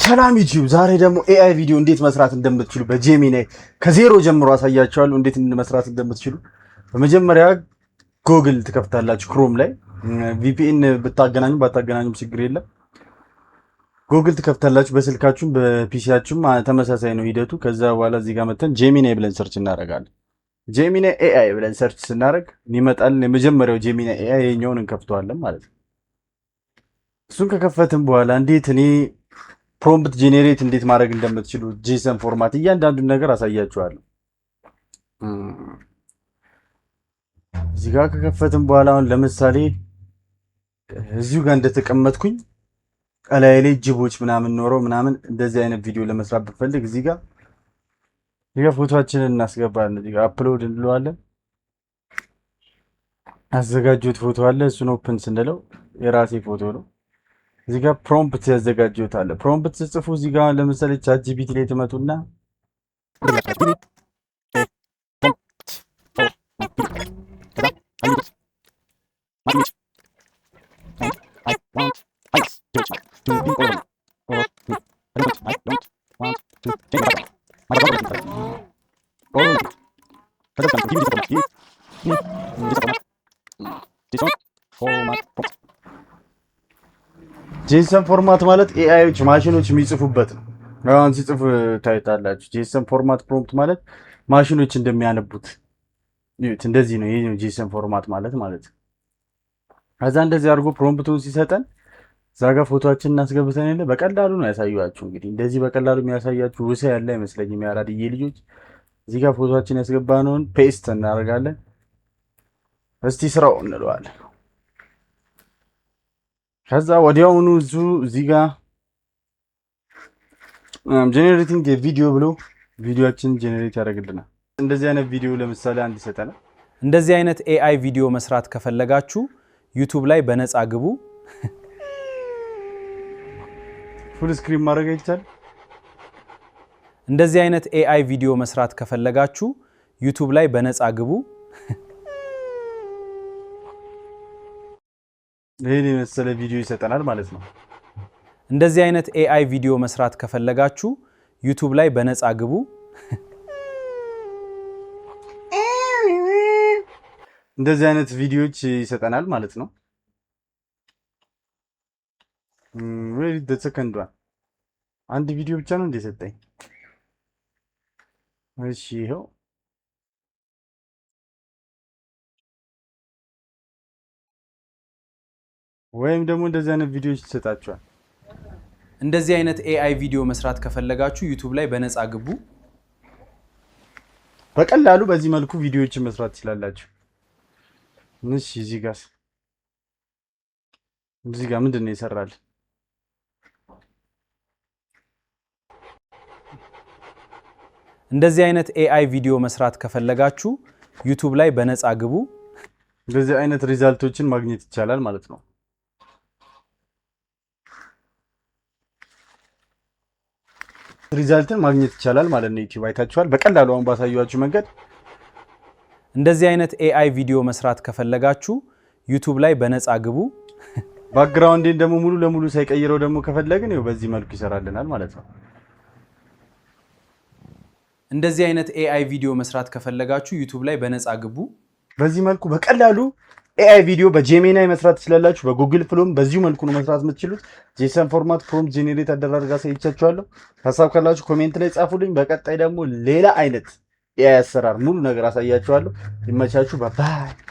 ሰላም ዩቲዩብ፣ ዛሬ ደግሞ AI ቪዲዮ እንዴት መስራት እንደምትችሉ በ Gemini ከዜሮ ጀምሮ አሳያችኋለሁ፣ እንዴት መስራት እንደምትችሉ። በመጀመሪያ ጉግል ትከፍታላችሁ Chrome ላይ። VPN ብታገናኙ ባታገናኙም ችግር የለም። ጉግል ትከፍታላችሁ፣ በስልካችሁም በ PC ያችሁም ተመሳሳይ ነው ሂደቱ። ከዛ በኋላ እዚህ ጋር መተን Gemini ብለን search እናደርጋለን። Gemini AI ብለን search ስናደርግ የሚመጣልን የመጀመሪያው Gemini AI የኛውን እንከፍተዋለን ማለት ነው። እሱን ከከፈትን በኋላ እንዴት እኔ prompt generate እንዴት ማድረግ እንደምትችሉ JSON format እያንዳንዱን ነገር አሳያችኋለሁ። እዚህ ጋር ከከፈትን በኋላ አሁን ለምሳሌ እዚሁ ጋር እንደተቀመጥኩኝ ከላይ ላይ ጅቦች ምናምን ኖረው ምናምን እንደዚህ አይነት ቪዲዮ ለመስራት ብፈልግ እዚህ ጋር ፎቶአችንን እናስገባለን። እዚህ ጋር upload እንለዋለን። ያዘጋጀሁት ፎቶ አለ። እሱን open ስንለው የራሴ ፎቶ ነው። እዚህ ጋር prompt ያዘጋጀሁት አለ። Prompt ስትጽፉ እዚህ ጋር ለምሳሌ ChatGPT ላይ ትመጡና JSON format ማለት AI ዎች ማሽኖች የሚጽፉበት ነው። አሁን ሲጽፍ ታይታላችሁ። JSON format prompt ማለት ማሽኖች እንደሚያነቡት እንደዚህ ነው። ይሄ ነው JSON format ማለት። ከዛ እንደዚህ አድርጎ prompt ኡን ሲሰጠን እዛ ጋር ፎቶአችንን እናስገብተን የለ በቀላሉ ነው ያሳያችሁ። እንግዲህ እንደዚህ በቀላሉ የሚያሳያችሁ ውሰ ያለ አይመስለኝም። የአራድዬ ልጆች፣ እዚህ ጋር ፎቶአችን ያስገባነውን paste እናደርጋለን። እስቲ ስራው እንለዋለን። ከዛ ወዲያውኑ እዙ እዚህ ጋር generating video ብሎ ቪዲዮአችን generate ያደርግልናል። እንደዚህ አይነት ቪዲዮ ለምሳሌ አንድ ይሰጠናል። እንደዚህ አይነት AI ቪዲዮ መስራት ከፈለጋችሁ YouTube ላይ በነፃ ግቡ። Full screen ማድረግ አይቻልም። እንደዚህ አይነት AI ቪዲዮ መስራት ከፈለጋችሁ YouTube ላይ በነፃ ግቡ። ይህን የመሰለ ቪዲዮ ይሰጠናል ማለት ነው። እንደዚህ አይነት AI ቪዲዮ መስራት ከፈለጋችሁ YouTube ላይ በነፃ ግቡ። እንደዚህ አይነት ቪዲዮዎች ይሰጠናል ማለት ነው። ሰከንዷ አንድ ቪዲዮ ብቻ ነው እንደ ሰጠኝ። እሺ ይኸው፣ ወይም ደግሞ እንደዚህ አይነት ቪዲዮዎች ይሰጣቸዋል። እንደዚህ አይነት AI ቪዲዮ መስራት ከፈለጋችሁ YouTube ላይ በነፃ ግቡ። በቀላሉ በዚህ መልኩ ቪዲዮዎችን መስራት ትችላላችሁ። እሺ እዚህ ጋር ምንድን ነው ይሰራል? እንደዚህ አይነት AI ቪዲዮ መስራት ከፈለጋችሁ YouTube ላይ በነፃ ግቡ። እንደዚህ አይነት result ኦችን ማግኘት ይቻላል ማለት ነው። Result ን ማግኘት ይቻላል ማለት ነው። YouTube አይታችኋል። በቀላሉ አሁን ባሳየኋችሁ መንገድ። እንደዚህ አይነት AI ቪዲዮ መስራት ከፈለጋችሁ YouTube ላይ በነፃ ግቡ። Background ኤን ደግሞ ሙሉ ለሙሉ ሳይቀይረው ደግሞ ከፈለግን ይኸው በዚህ መልኩ ይሰራልናል ማለት ነው። እንደዚህ አይነት AI ቪዲዮ መስራት ከፈለጋችሁ YouTube ላይ በነፃ ግቡ። በዚህ መልኩ በቀላሉ AI ቪዲዮ በ Gemini መስራት ትችላላችሁ። በ Google Flow ም በዚሁ መልኩ ነው መስራት የምትችሉት። JSON format prompt generate አደራርጋ አሳይቻችኋለሁ። ሀሳብ ካላችሁ comment ላይ ጻፉልኝ። በቀጣይ ደግሞ ሌላ አይነት AI አሰራር ሙሉ ነገር አሳያችኋለሁ። ይመቻችሁ። Bye bye።